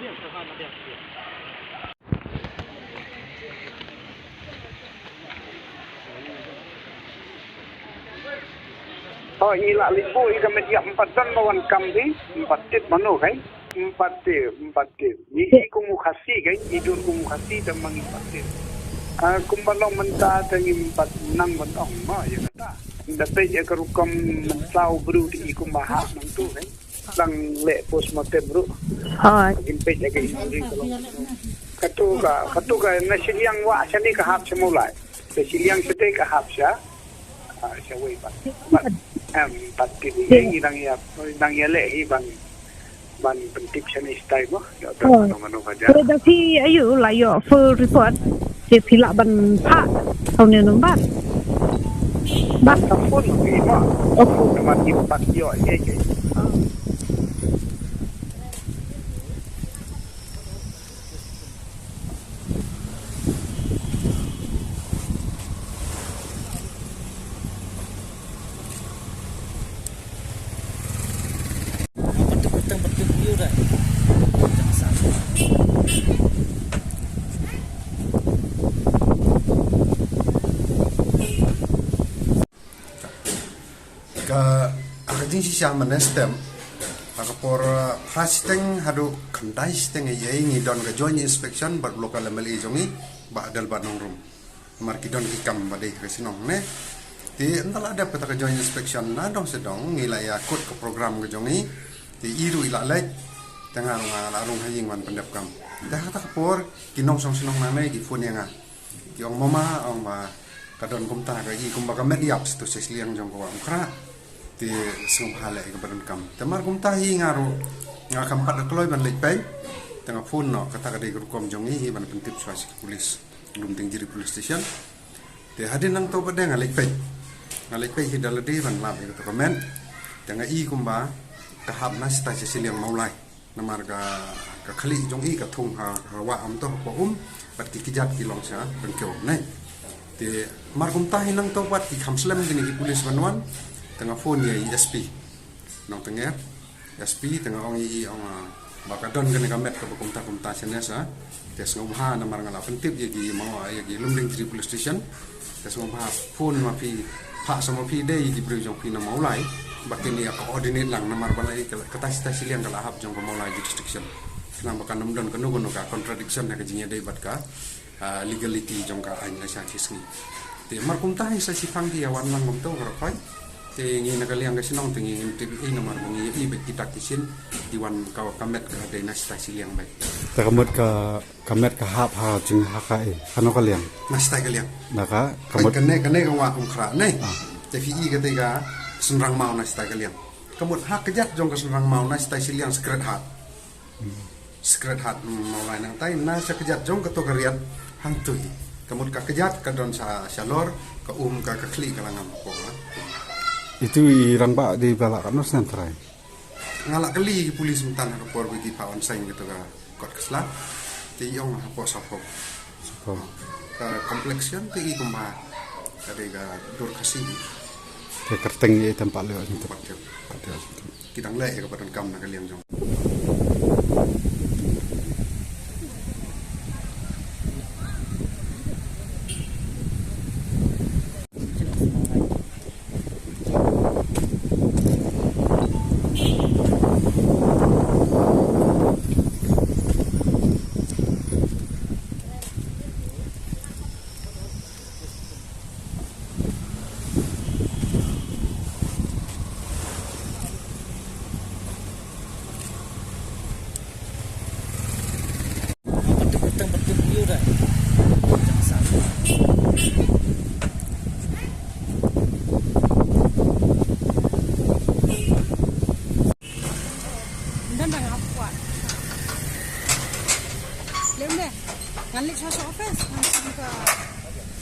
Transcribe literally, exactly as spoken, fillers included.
Oh, ngi la leit buh ïa ka met ïap, ym pat don ba wan kam hi, ym pat tip mano kai, ym pat tip, ym pat tip. Ngi i kum u Khasi kai, i dur kum u Khasi te ma ngi ym pat tip. Ah, kumba long mynta te ngim pat nang ban ong mo ïa kata. Ngi da peit ïa ka rukom mynta u briew te i kumba hap nangtu kai. Dang leh postmortem ruh. Hooid. Ngin peit ïa ka injury ka long. Katu ka, katu ka na shiliang wah shane ka hap sha Mawlai. Te shiliang shatei ka hap sha, ah, sha wei pat. Pat, em, pat ki dei ngi dang ïa, dang ïa leh hi ban, ban pyntip shane shatai mo. Ïa uta mano mano ka jia. Te da phi ïoh la ïoh full report. Te phi lah ban phah ha une u number. Bad ka phone ma phi mo. Ka phone namar ki pat ïoh ïa ïa. Ka, ha ka jingshisha mynne step, ha ka por, uh, phra shiteng haduh khyndai shiteng ïa ngi don ka joint inspection bad u local M L A jong ngi, Bah Adelbert Nongrum. Namar ki don ki kam ba dei ha ka shnong ne. Te ynda la dep kata ka joint inspection na dong sha dong ngi la ïa kut ka program ka jong ngi. Te i ruh i la leit. Te nga ruh nga la rung ha ïing wan pyndep kam. Te ha kata ka por ki nongshong shnong nangne ki phone ïa nga. Ki ong mama, ong ba ka don kumta ka i kumba ka met ïap sha uto u shiliang jong ka wah Umkhrah. Te sngewbha leh ïa kaba donkam. Te mar kumta hi nga ruh nga kam pat kloi ban leit peit. Te nga phone noh kata ka dei ka rukom jong ngi hi ban pyntip shuwa sha ki pulis. Lumdiengjri Police Station. Te hadien nangto pat de nga leit peit. Nga leit peit hi da lade ban lap ïa kato ka met. Te nga i kumba ka hap na shatai sha shiliang Mawlai. Namar ka, ka khlieh jong i ka thung ha, ha wah, ym toh ha um, bad ki kjat ki long sha ryngkew ne. Te mar kumta hi nangto pat ki kham slem kine ki pulis ban wan, te nga phone ïa i S P Nongtnger, S P, te nga ong ïa i ong, ah, ba ka don kane ka met kaba kumta kumta shane sha, te sngewbha namar nga la pyntip ïa ki Maw, ïa ki Lumdiengjri Police Station. Te sngewbha phone ma phi, phah sa ma phi dei ki briew jong phi na Mawlai ba kin ïa coordinate lang namar ba la ïa ka, kata shatai shiliang ka la hap jong ka Mawlai jurisdiction. Khnang ba kan ym don kano kano ka contradiction ha ka jingïadei bad ka, ah, legality jong ka aiñ lashai shisngi. Te mar kumta hi sa shiphang ki ïa wan lang kumta ka Rakhoi. Te ngi na ka liang ka shnong te ngi ngim tip ei namar ba ngi ïohi beit kita ki shin ki wan ka, ka met ka dei na shatai shiliang beit. Te ka mut ka Ka met ka hap ha jing ha ka, eh, hano ka liang? Na shatai ka liang. Na ka, ka mut kane, kane ka wah Umkhrah ne. Ah. Te phi i kata ka shynrang maw na shatai ka liang. Ka mut ha kjat jong ka shynrang maw na shatai shiliang Sacred Heart. Hmm. Sacred Heart, mm, Mawlai nangtai na sha kjat jong kato ka riat hangtei. Ka mut ka kjat ka don sha, shalor, ka um ka, ka khlieh ka la ngam ko ha. Itu i rangbah dei ba la katno snem trai? Nga la kylli ki pulis mynta ha ka por ba ki phah wan sign kato ka kot ka sla. Te i ong hapoh saphew. Saphew. Ka complexion te i kumba ka dei ka dur Khasi. Te kyrteng i tam pat leh ni tu. Pat leh. Pat leh. Ki dang leh ïa kaba donkam na ka liang jong.